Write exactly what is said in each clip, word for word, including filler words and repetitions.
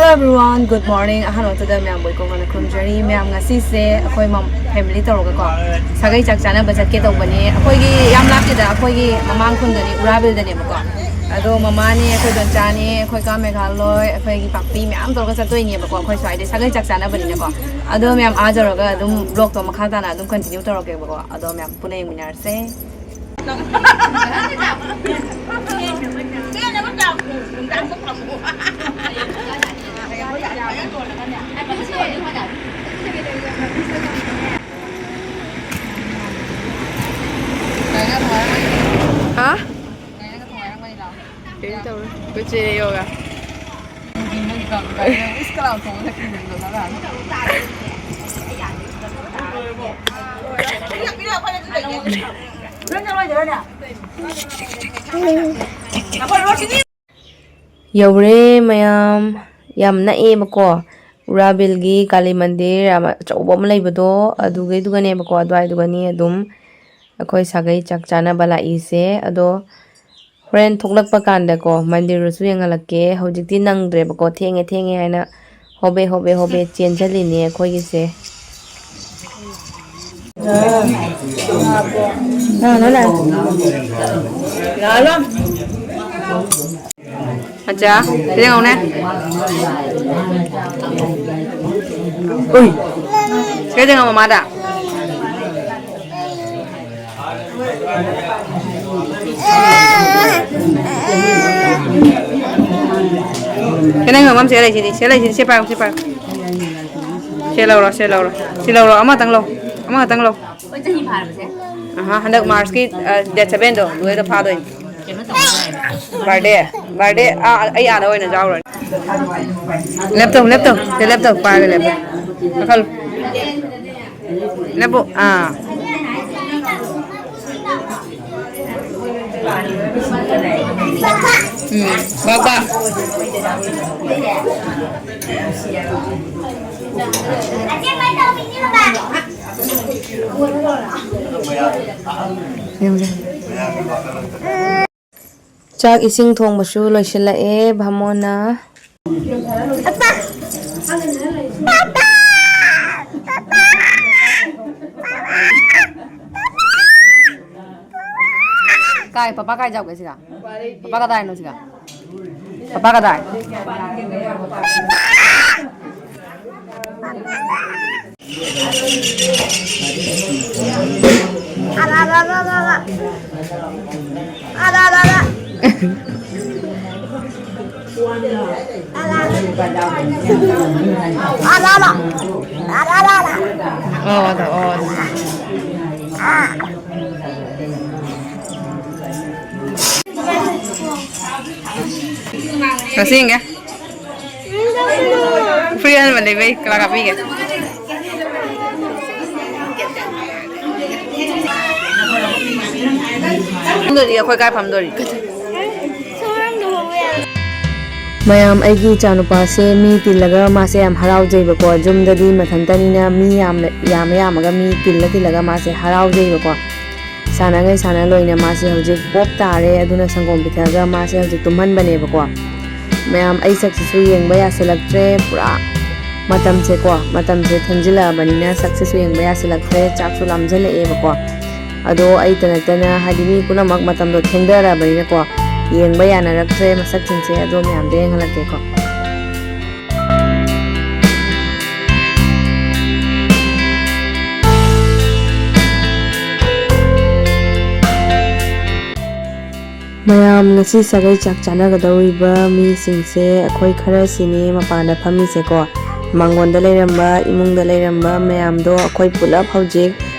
Everyone, good morning. ꯑꯍꯥꯟꯕꯗ ꯃꯌꯥꯝꯕꯨ ꯏꯀꯣꯛ ꯀꯣꯛꯅ ꯈꯨꯔꯨꯝꯖꯔꯤ꯫ ꯃꯌꯥꯝ, ꯉꯁꯤꯁꯦ ꯑꯩꯈꯣꯏ ꯃꯝ-, family ꯇꯧꯔꯒꯀꯣ ꯁꯥꯒꯩ ꯆꯥꯛ ꯆꯥꯅꯕ ꯆꯠꯀꯦ ꯇꯧꯕꯅꯦ꯫ ꯑꯩꯈꯣꯏꯒꯤ ꯌꯥꯝ ꯂꯥꯞꯇꯦꯗ, ꯑꯩꯈꯣꯏꯒꯤ ꯃꯃꯥꯡ ꯈꯨꯟꯗꯅꯤ, ꯎꯔꯥꯕꯦꯜꯗꯅꯦꯕꯀꯣ꯫ ꯑꯗꯣ ꯃꯃꯥꯅꯦ, ꯑꯩꯈꯣꯏ ꯗꯣꯟꯆꯥꯅꯦ, ꯑꯩꯈꯣꯏ ꯀꯥ ꯃꯦꯘꯥꯂꯣꯏ, ꯑꯩꯈꯣꯏꯒꯤ ꯄꯥꯛꯄꯤ ꯃꯌꯥꯝ ꯇꯧꯔꯒ ꯆꯠꯇꯣꯏꯅꯦꯕꯀꯣ꯫ ꯑꯩꯈꯣꯏ ꯁ꯭ꯋꯥꯏꯗꯩ ꯁꯥꯒꯩ ꯆꯥꯛ ꯆꯥꯅꯕꯅꯤꯅꯀꯣ꯫ ꯑꯗꯣ ꯃꯌꯥꯝ ꯑꯥ ꯌꯧꯔꯒ ꯑꯗꯨꯝ vlog ꯇꯣ ꯃꯈꯥ ꯇꯥꯅ ꯑꯗꯨꯝ continue ꯇꯧꯔꯛꯀꯦꯕꯀꯣ꯫ ꯑꯗꯣ ꯃꯌꯥꯝ ꯄꯨꯟꯅ ꯌꯦꯡꯃꯤꯟꯅꯔꯁꯦ꯫ ꯍꯥ? ꯀꯩꯝ ꯇꯧꯔꯣꯏ꯫ ꯑꯩꯈꯣꯏ ꯆꯦ ꯌꯧꯔꯦ꯫ ꯌꯧꯔꯦ ꯃꯌꯥꯝ, ꯌꯥꯝ ꯅꯛꯑꯦꯕꯀꯣ꯫ ꯎꯔꯥꯕꯦꯜꯒꯤ ꯀꯥꯂꯤ ꯃꯟꯗꯤꯔ ꯌꯥꯝ ꯑꯆꯧꯕ ꯑꯃ ꯂꯩꯕꯗꯣ, ꯑꯗꯨꯒꯤꯗꯨꯒꯅꯦꯕꯀꯣ, ꯑꯗꯨꯋꯥꯏꯗꯨꯒꯅꯤ ꯑꯗꯨꯝ ꯑꯩꯈꯣꯏ ꯁꯥꯒꯩ ꯆꯥꯛ ꯆꯥꯅꯕ ꯂꯥꯛꯏꯁꯦ꯫ ꯑꯗꯣ ꯍꯣꯔꯦꯟ ꯊꯣꯛꯂꯛꯄ ꯀꯥꯟꯗꯀꯣ, ꯃꯟꯗꯤꯔꯗꯨꯁꯨ ꯌꯦꯡꯍꯜꯂꯛꯀꯦ꯫ ꯍꯧꯖꯤꯛꯇꯤ ꯅꯪꯗ꯭ꯔꯦꯕꯀꯣ, ꯊꯦꯡꯉꯦ ꯊꯦꯡꯉꯦ ꯍꯥꯏꯅ ꯍꯣꯕꯦ ꯍꯣꯕꯦ ꯍꯣꯕꯦ ꯆꯦꯟꯁꯤꯜꯂꯤꯅꯦ ꯑꯩꯈꯣꯏꯒꯤꯁꯦ꯫ ꯃꯆꯥ, ꯁꯤꯗ ꯌꯦꯡꯉꯨꯅꯦ꯫ ꯎꯏ꯫ ꯁꯤꯗ ꯌꯦꯡꯉꯣ ꯃꯃꯥꯗ꯫ ꯁꯤ ꯅꯪ ꯃꯃꯥ ꯁꯦ ꯂꯩꯁꯤꯗꯤ, ꯁꯦ ꯂꯩꯁꯤꯗꯤ, ꯁꯦ ꯄꯥꯏꯌꯨ, ꯁꯦ ꯄꯥꯏꯌꯨ꯫ ꯁꯦ ꯂꯧꯔꯣ, ꯁꯦ ꯂꯧꯔꯣ꯫ ꯁꯤ ꯂꯧꯔꯣ, ꯑꯃꯇꯪ ꯂꯧ꯫ ꯑꯃꯈꯛꯇꯪ ꯂꯧ꯫ ꯑꯍꯥ, ꯍꯟꯗꯛ ꯃꯥꯔꯁꯀꯤ, ꯑ, date seven ꯗꯣ, ꯑꯗꯨꯗ ꯐꯥꯗꯣꯏꯅꯤ꯫ ꯕꯥꯔꯗꯦ, ꯕꯥꯔꯗꯦ, ꯑꯥ, ꯑꯩ ꯑꯥꯗ ꯑꯣꯏꯅ ꯌꯥꯎꯔꯅꯤ꯫ ꯂꯦꯞꯇꯧ, ꯂꯦꯞꯇꯧ, ꯁꯤ ꯂꯦꯞꯇꯧ, ꯄꯥꯏꯔꯒ ꯂꯦꯞꯄꯨ꯫ ꯀꯥꯈꯠꯂꯨ꯫ ꯂꯦꯞꯄꯨ, ꯑꯥ꯫ ꯎꯝ, ꯕꯥ, ꯕꯥ꯫ ꯆꯥꯛ ꯏꯁꯤꯡ ꯊꯣꯡꯕꯁꯨ ꯂꯣꯏꯁꯤꯜꯂꯛꯑꯦ ꯚꯥꯃꯣꯟꯅ꯫ ꯑꯠꯆꯥ! ꯄꯥꯄꯥ! ꯄꯥꯄꯥ! ꯀꯥꯏ, ꯄꯥꯄꯥ ꯀꯥꯏ ꯆꯠꯈ꯭ꯔꯦ ꯁꯤꯒ? ꯄꯥꯄꯥ ꯀꯗꯥꯏꯅꯣ ꯁꯤꯒ? ꯄꯥꯄꯥ ꯀꯗꯥꯏ? ꯑꯣ, ꯑꯗꯣ, ꯑꯣ, ꯑꯗꯣ꯫ ꯉꯁꯤ ꯌꯦꯡꯒꯦ꯫ ꯐ꯭ꯔꯤ ꯑꯍꯟꯕ ꯂꯩꯕꯩ ꯀꯂꯥ ꯀꯥꯞꯄꯤꯒꯦ꯫ ꯐꯝꯗꯣꯏꯗꯤ ꯑꯩꯈꯣꯏ ꯀꯥꯏ ꯐꯝꯗꯣꯔꯤ? ꯃꯌꯥꯝ, ꯑꯩꯒꯤ ꯏꯆꯥꯅꯨꯄꯥꯁꯦ ꯃꯤ ꯇꯤꯜꯂꯒ ꯃꯥꯁꯦ ꯌꯥꯝ ꯍꯔꯥꯎꯖꯩꯕꯀꯣ꯫ ꯌꯨꯝꯗꯗꯤ ꯃꯊꯟꯇꯅꯤꯅ ꯃꯤ ꯌꯥꯝꯅ, ꯌꯥꯝꯃ ꯌꯥꯝꯃꯒ ꯃꯤ ꯇꯤꯜꯂ ꯇꯤꯜꯂꯒ ꯃꯥꯁꯦ ꯍꯔꯥꯎꯖꯩꯕꯀꯣ꯫ ꯁꯥꯟꯅꯉꯩ ꯁꯥꯟꯅ ꯂꯣꯏꯅ ꯃꯥꯁꯦ ꯍꯧꯖꯤꯛ ꯄꯣꯞ ꯇꯥꯔꯦ꯫ ꯑꯗꯨꯅ ꯁꯪꯒꯣꯝ ꯄꯤꯊꯛꯑꯒ ꯃꯥꯁꯦ ꯍꯧꯖꯤꯛ ꯇꯨꯝꯍꯟꯕꯅꯦꯕꯀꯣ꯫ ꯃꯌꯥꯝ, ꯑꯩ ꯁꯛꯁꯤꯁꯨ ꯌꯦꯡꯕ ꯌꯥꯁꯤꯜꯂꯛꯇ꯭ꯔꯦ꯫ ꯄꯨꯔꯥ ꯃꯇꯝꯁꯦꯀꯣ, ꯃꯇꯝꯁꯦ ꯊꯦꯡꯖꯤꯜꯂꯛꯑꯕꯅꯤꯅ ꯁꯛꯁꯤꯁꯨ ꯌꯦꯡꯕ ꯌꯥꯁꯤꯜꯂꯛꯇ꯭ꯔꯦ꯫ ꯆꯥꯛꯁꯨ ꯂꯥꯝꯖꯜꯂꯛꯑꯦꯕꯀꯣ꯫ ꯑꯗꯣ ꯑꯩꯇ ꯅꯠꯇꯅ, ꯍꯥꯏꯗꯤ, ꯃꯤ ꯄꯨꯝꯅꯃꯛ ꯃꯇꯝꯗꯣ ꯊꯦꯡꯊꯔꯕꯅꯤꯅꯀꯣ, ꯌꯦꯡꯕ ꯌꯥꯅꯔꯛꯇ꯭ꯔꯦ ꯃꯁꯛꯁꯤꯡꯁꯦ꯫ ꯑꯗꯣ ꯃꯌꯥꯝꯗ ꯌꯦꯡꯍꯜꯂꯛꯀꯦꯀꯣ꯫ ꯃꯌꯥꯝ, ꯉꯁꯤ ꯁꯥꯒꯩ ꯆꯥꯛ ꯆꯥꯅꯒꯗꯧꯔꯤꯕ ꯃꯤꯁꯤꯡꯁꯦ ꯑꯩꯈꯣꯏ ꯈꯔꯁꯤꯅꯦ ꯃꯄꯥꯟꯗ ꯐꯝꯃꯤꯁꯦꯀꯣ꯫ ꯃꯥꯡꯒꯣꯟꯗ ꯂꯩꯔꯝꯕ, ꯏꯃꯨꯡꯗ ꯂꯩꯔꯝꯕ ꯃꯌꯥꯝꯗꯣ ꯑꯩꯈꯣꯏ ꯄꯨꯂꯞ ꯍꯧꯖꯤꯛ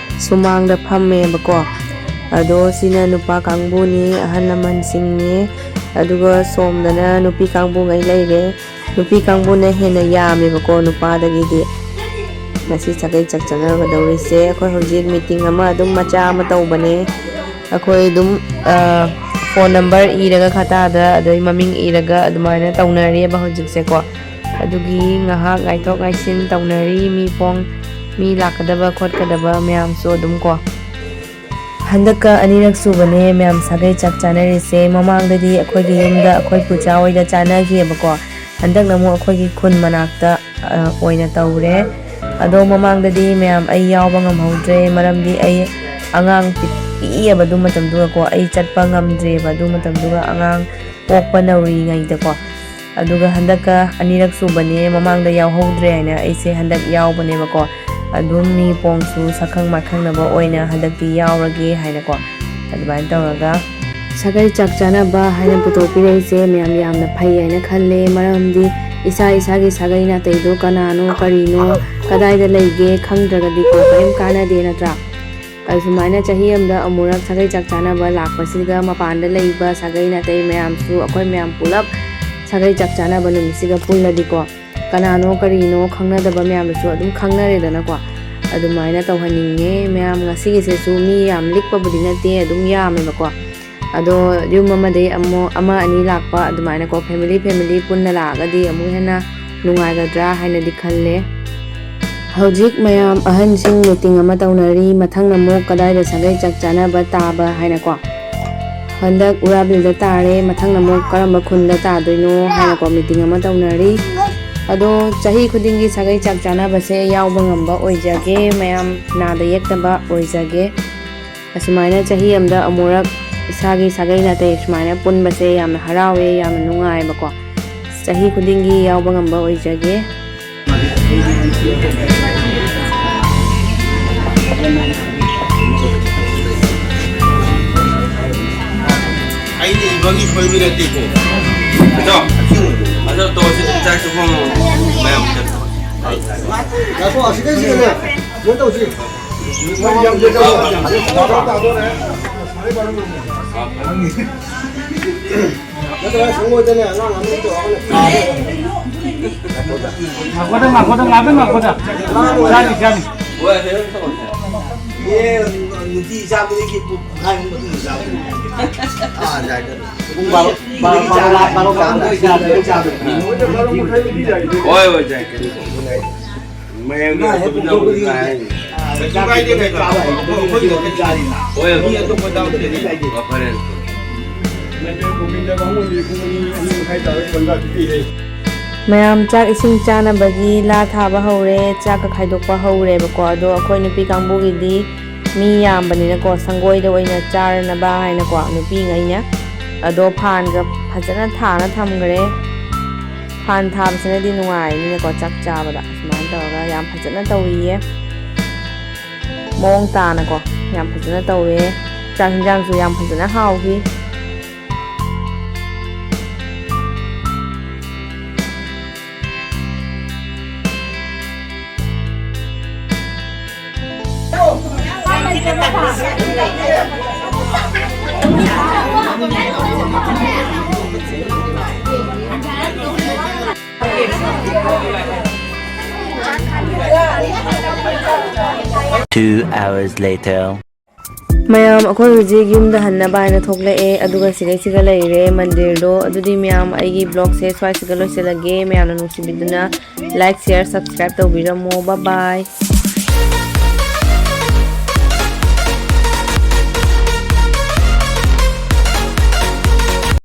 ꯁꯨꯃꯥꯡꯗ ꯐꯝꯃꯦꯕꯀꯣ꯫ ꯑꯗꯣ ꯁꯤꯅ ꯅꯨꯄꯥ ꯀꯥꯡꯕꯨꯅꯤ, ꯑꯍꯜ ꯂꯃꯟꯁꯤꯡꯅꯤ, ꯑꯗꯨꯒ ꯁꯣꯝꯗꯅ ꯅꯨꯄꯤ ꯀꯥꯡꯕꯨꯉꯩ ꯂꯩꯔꯦ꯫ ꯅꯨꯄꯤ ꯀꯥꯡꯕꯨꯅ ꯍꯦꯟꯅ ꯌꯥꯝꯃꯦꯕꯀꯣ ꯅꯨꯄꯥꯗꯒꯤꯗꯤ꯫ ꯉꯁꯤ ꯁꯥꯒꯩ ꯆꯥꯛ ꯆꯥꯅꯒꯗꯧꯔꯤꯁꯦ ꯑꯩꯈꯣꯏ ꯍꯧꯖꯤꯛ ꯃꯤꯇꯤꯡ ꯑꯃ ꯑꯗꯨꯝ ꯃꯆꯥ ꯑꯃ ꯇꯧꯕꯅꯦ꯫ ꯑꯩꯈꯣꯏ ꯑꯗꯨꯝ, ꯑ, ꯐꯣꯟ ꯅꯝꯕꯔ ꯏꯔꯒ ꯈꯇꯥꯗ, ꯑꯗꯩ ꯃꯃꯤꯡ ꯏꯔꯒ ꯑꯗꯨꯃꯥꯏꯅ ꯇꯧꯅꯔꯤꯑꯕ ꯍꯧꯖꯤꯛꯁꯦꯀꯣ꯫ ꯑꯗꯨꯒꯤ ꯉꯥꯏꯍꯥꯛ ꯉꯥꯏꯊꯣꯛ ꯉꯥꯏꯁꯤꯟ ꯇꯧꯅꯔꯤ꯫ ꯃꯤ ꯄꯣꯡ, ꯃꯤ ꯂꯥꯛꯀꯗꯕ ꯈꯣꯠꯀꯗꯕ ꯃꯌꯥꯝꯁꯨ ꯑꯗꯨꯝ ꯀꯣ꯫ ꯍꯟꯗꯛꯀ ꯑꯅꯤꯔꯛ ꯁꯨꯕꯅꯦ ꯃꯌꯥꯝ ꯁꯥꯒꯩ ꯆꯥꯛ ꯆꯥꯅꯔꯤꯁꯦ꯫ ꯃꯃꯥꯡꯗꯗꯤ ꯑꯩꯈꯣꯏꯒꯤ ꯌꯨꯝꯗ ꯑꯩꯈꯣꯏ ꯄꯨꯆꯥ ꯍꯣꯏꯗ ꯆꯥꯅꯈꯤꯑꯕꯀꯣ꯫ ꯍꯟꯗꯛꯅ ꯑꯃꯨꯛ ꯑꯩꯈꯣꯏꯒꯤ ꯈꯨꯟ ꯃꯅꯥꯛꯇ, ꯑ, ꯑꯣꯏꯅ ꯇꯧꯔꯦ꯫ ꯑꯗꯣ ꯃꯃꯥꯡꯗꯗꯤ ꯃꯌꯥꯝ ꯑꯩ ꯌꯥꯎꯕ ꯉꯝꯍꯧꯗ꯭ꯔꯦ, ꯃꯔꯝꯗꯤ ꯑꯩ ꯑꯉꯥꯡ ꯄꯤꯛꯏꯑꯕ ꯑꯗꯨ ꯃꯇꯝꯗꯨꯒꯀꯣ, ꯑꯩ ꯆꯠꯄ ꯉꯝꯗ꯭ꯔꯦꯕ ꯑꯗꯨ ꯃꯇꯝꯗꯨꯒ, ꯑꯉꯥꯡ ꯄꯣꯛꯄ ꯅꯧꯔꯤꯉꯩꯗꯀꯣ꯫ ꯑꯗꯨꯒ ꯍꯟꯗꯛꯀ ꯑꯅꯤꯔꯛ ꯁꯨꯕꯅꯦ, ꯃꯃꯥꯡꯗ ꯌꯥꯎꯍꯧꯗ꯭ꯔꯦ ꯍꯥꯏꯅ ꯑꯩꯁꯦ ꯍꯟꯗꯛ ꯌꯥꯎꯕꯅꯦꯕꯀꯣ꯫ ꯑꯗꯨꯝ ꯃꯤ ꯄꯣꯡꯁꯨ ꯁꯛꯈꯪ ꯃꯥꯏꯈꯪꯅꯕ ꯑꯣꯏꯅ ꯍꯟꯗꯛꯇꯤ ꯌꯥꯎꯔꯒꯦ ꯍꯥꯏꯅꯀꯣ, ꯑꯗꯨꯃꯥꯏꯅ ꯇꯧꯔꯒ ꯁꯥꯒꯩ ꯆꯥꯛ ꯆꯥꯅꯕ ꯍꯥꯏꯅ ꯄꯨꯊꯣꯛꯄꯤꯔꯛꯏꯁꯦ ꯃꯌꯥꯝ ꯌꯥꯝꯅ ꯐꯩ ꯍꯥꯏꯅ ꯈꯜꯂꯦ꯫ ꯃꯔꯝꯗꯤ ꯏꯁꯥ ꯏꯁꯥꯒꯤ ꯁꯥꯒꯩ ꯅꯥꯇꯩꯗꯣ ꯀꯅꯥꯅꯣ, ꯀꯔꯤꯅꯣ, ꯀꯗꯥꯏꯗ ꯂꯩꯒꯦ ꯈꯪꯗ꯭ꯔꯒꯗꯤꯀꯣ ꯀꯔꯤꯝ ꯀꯥꯟꯅꯗꯦ, ꯅꯠꯇ꯭ꯔꯥ? ꯑꯁꯨꯃꯥꯏꯅ ꯆꯍꯤ ꯑꯃꯗ ꯑꯃꯨꯔꯛ ꯁꯥꯒꯩ ꯆꯥꯛ ꯆꯥꯅꯕ ꯂꯥꯛꯄꯁꯤꯗ ꯃꯄꯥꯟꯗ ꯂꯩꯕ ꯁꯥꯒꯩ ꯅꯥꯇꯩ ꯃꯌꯥꯝꯁꯨ ꯑꯩꯈꯣꯏ ꯃꯌꯥꯝ ꯄꯨꯂꯞ ꯁꯥꯒꯩ ꯆꯥꯛ ꯆꯥꯅꯕ ꯅꯨꯃꯤꯠꯁꯤꯒ ꯄꯨꯜꯂꯗꯤꯀꯣ, ꯀꯅꯥꯅꯣ ꯀꯔꯤꯅꯣ ꯈꯪꯅꯗꯕ ꯃꯌꯥꯝꯗꯨꯁꯨ ꯑꯗꯨꯝ ꯈꯪꯅꯔꯦꯗꯅꯀꯣ꯫ ꯑꯗꯨꯃꯥꯏꯅ ꯇꯧꯍꯟꯅꯤꯡꯉꯦ ꯃꯌꯥꯝ꯫ ꯉꯁꯤꯒꯤꯁꯤꯁꯨ ꯃꯤ ꯌꯥꯝ ꯂꯤꯛꯄꯕꯨꯗꯤ ꯅꯠꯇꯦ, ꯑꯗꯨꯝ ꯌꯥꯝꯃꯦꯕꯀꯣ꯫ ꯑꯗꯣ ꯌꯨꯝ ꯑꯃꯗꯒꯤ ꯑꯃꯨꯛ ꯑꯃ ꯑꯅꯤ ꯂꯥꯛꯄ ꯑꯗꯨꯃꯥꯏꯅꯀꯣ, ꯐꯦꯃꯤꯂꯤ ꯐꯦꯃꯤꯂꯤ ꯄꯨꯟꯅ ꯂꯥꯛꯑꯒꯗꯤ ꯑꯃꯨꯛ ꯍꯦꯟꯅ ꯅꯨꯡꯉꯥꯏꯒꯗ꯭ꯔꯥ ꯍꯥꯏꯅꯗꯤ ꯈꯜꯂꯦ꯫ ꯍꯧꯖꯤꯛ ꯃꯌꯥꯝ ꯑꯍꯟꯁꯤꯡ ꯃꯤꯇꯤꯡ ꯑꯃ ꯇꯧꯅꯔꯤ, ꯃꯊꯪꯅ ꯑꯃꯨꯛ ꯀꯗꯥꯏꯗ ꯁꯥꯒꯩ ꯆꯥꯛ ꯆꯥꯅꯕ ꯇꯥꯕ ꯍꯥꯏꯅꯀꯣ꯫ ꯍꯟꯗꯛ ꯎꯔꯥꯕꯤꯜꯗ ꯇꯥꯔꯦ, ꯃꯊꯪꯅ ꯑꯃꯨꯛ ꯀꯔꯝꯕ ꯈꯨꯟꯗ ꯇꯥꯗꯣꯏꯅꯣ ꯍꯥꯏꯅꯀꯣ ꯃꯤꯇꯤꯡ ꯑꯃ ꯇꯧꯅꯔꯤ꯫ ꯑꯗꯣ ꯆꯍꯤ ꯈꯨꯗꯤꯡꯒꯤ ꯁꯥꯒꯩ ꯆꯥꯛ ꯆꯥꯅꯕꯁꯦ ꯌꯥꯎꯕ ꯉꯝꯕ ꯑꯣꯏꯖꯒꯦ, ꯃꯌꯥꯝ ꯅꯥꯗ ꯌꯦꯛꯇꯕ ꯑꯣꯏꯖꯒꯦ꯫ ꯑꯁꯨꯃꯥꯏꯅ ꯆꯍꯤ ꯑꯃꯗ ꯑꯃꯨꯔꯛ ꯏꯁꯥꯒꯤ ꯁꯥꯒꯩ ꯅꯥꯇꯩ ꯁꯨꯃꯥꯏꯅ ꯄꯨꯟꯕꯁꯦ ꯌꯥꯝꯅ ꯍꯔꯥꯎꯋꯦ, ꯌꯥꯝꯅ ꯅꯨꯡꯉꯥꯏꯕꯀꯣ꯫ ꯆꯍꯤ ꯈꯨꯗꯤꯡꯒꯤ ꯌꯥꯎꯕ ꯉꯝꯕ ꯑꯣꯏꯖꯒꯦ꯫ ꯑꯩꯅ ꯏꯕꯒꯤ ꯁꯣꯏꯕ ꯅꯠꯇꯦꯀꯣ꯫ ꯑꯗꯣ, ꯑꯗꯣ ꯇꯧꯔꯁꯤ, ꯆꯥꯛꯁꯨ ꯐꯪꯉꯣ꯫ ꯃꯌꯥꯝ ꯉꯥꯏꯈꯣ, ꯑꯁꯤꯗꯩꯁꯤꯗꯅꯦ, ꯀꯩꯅꯣ ꯇꯧꯁꯤ꯫ ꯅꯠꯇ꯭ꯔꯒ ꯁꯪꯒꯣꯏꯗꯅꯦ ꯑꯉꯥꯡ ꯑꯃ ꯇꯧꯔꯒꯅꯦ ꯐꯥꯔꯦ꯫ ꯉꯥꯏꯈꯣꯗ, ꯉꯥꯏꯈꯣꯗ, ꯉꯥꯏꯈꯣ, ꯉꯥꯏꯈꯣꯗ꯫ ꯆꯥꯅꯤ, ꯆꯥꯅꯤ꯫ ꯑꯦ, ꯅꯨꯄꯤ ꯆꯥꯕꯗꯒꯤ ꯄꯨꯡꯈꯥꯏꯃꯨꯛ ꯃꯇꯨꯡꯗ ꯆꯥꯕꯅꯤ꯫ ꯑꯥ, ꯑꯗꯥꯏꯗ꯫ ꯄꯨꯡ ꯕꯥꯔꯣ, ꯕꯥꯔꯣ, ꯕꯥꯔꯣ, ꯕꯥꯔꯣ, ꯕꯥꯔꯣ ꯃꯈꯥꯏ ꯆꯥꯕꯅꯤ꯫ ꯍꯣꯏ, ꯍꯣꯏ, ꯆꯥꯏ꯫ ꯃꯌꯥꯝꯒꯤ ꯏꯃꯥ ꯍꯦꯛ ꯑꯇꯣꯞꯄ ꯄꯨꯊꯣꯛꯄꯗꯤ ꯅꯧꯕꯗꯨ ꯉꯥꯏ꯫ ꯀꯩꯁꯨ ꯀꯥꯏꯗꯦ, ꯀꯩꯅꯣ꯫ ꯑꯩꯈꯣꯏ, ꯑꯩꯈꯣꯏ ꯆꯥꯔꯤꯅ꯫ ꯍꯣꯏ, ꯃꯤ ꯑꯇꯣꯞꯄ ꯌꯥꯎꯗꯦ꯫ ꯐꯔꯦ꯫ ꯃꯦꯇꯔ ꯒꯣꯕꯤꯟꯗ ꯕꯥꯃꯣꯟꯗꯤ ꯄꯨꯡ ꯑꯅꯤ, ꯑꯅꯤ ꯃꯈꯥꯏ ꯇꯥꯕ ꯄꯟꯖꯥꯕ ꯄꯤꯔꯦ꯫ ꯃꯌꯥꯝ ꯆꯥꯛ ꯏꯁꯤꯡ ꯆꯥꯅꯕꯒꯤ ꯂꯥ ꯊꯥꯕ ꯍꯧꯔꯦ, ꯆꯥꯛꯀ ꯈꯥꯏꯗꯣꯛꯄ ꯍꯧꯔꯦꯕꯀꯣ꯫ ꯑꯗꯣ ꯑꯩꯈꯣꯏ ꯅꯨꯄꯤ ꯀꯥꯡꯕꯨꯒꯤꯗꯤ ꯃꯤ ꯌꯥꯝꯕꯅꯤꯅꯀꯣ, ꯁꯪꯒꯣꯏꯗ ꯑꯣꯏꯅ ꯆꯥꯔꯅꯕ ꯍꯥꯏꯅꯀꯣ, ꯅꯨꯄꯤꯉꯩꯅ ꯑꯗꯣ ꯐꯥꯟꯒ ꯐꯖꯅ ꯊꯥꯅ ꯊꯝꯈ꯭ꯔꯦ꯫ ꯐꯥꯟ ꯊꯥꯕꯁꯤꯅꯗꯤ ꯅꯨꯡꯉꯥꯏꯅꯤꯅꯀꯣ, ꯆꯥꯛ ꯆꯥꯕꯗ ꯁꯨꯃꯥꯏꯅ ꯇꯧꯔꯒ ꯌꯥꯝ ꯐꯖꯅ ꯇꯧꯔꯤꯌꯦ꯫ ꯃꯑꯣꯡ ꯇꯥꯅꯀꯣ ꯌꯥꯝ ꯐꯖꯅ ꯇꯧꯋꯦ꯫ ꯆꯥꯛ ꯌꯦꯟꯖꯥꯡꯁꯨ ꯌꯥꯝ ꯐꯖꯅ ꯍꯥꯎꯈꯤ꯫ Two hours later. ꯃꯌꯥꯝ, ꯑꯩꯈꯣꯏ ꯍꯧꯖꯤꯛ ꯌꯨꯝꯗ ꯍꯟꯅꯕ ꯍꯥꯏꯅ ꯊꯣꯛꯂꯛꯑꯦ, ꯑꯗꯨꯒ ꯁꯤꯗꯩꯁꯤꯒ ꯂꯩꯔꯦ ꯃꯟꯗꯤꯔꯗꯣ꯫ ꯑꯗꯨꯗꯤ ꯃꯌꯥꯝ, ꯑꯩꯒꯤ vlogꯁꯦ ꯁ꯭ꯋꯥꯏꯁꯤꯒ ꯂꯣꯏꯁꯤꯜꯂꯒꯦ꯫ ꯃꯌꯥꯝꯅ ꯅꯨꯡꯁꯤꯕꯤꯗꯨꯅ like, share, subscribe ꯇꯧꯕꯤꯔꯝꯃꯣ꯫ Bye bye꯫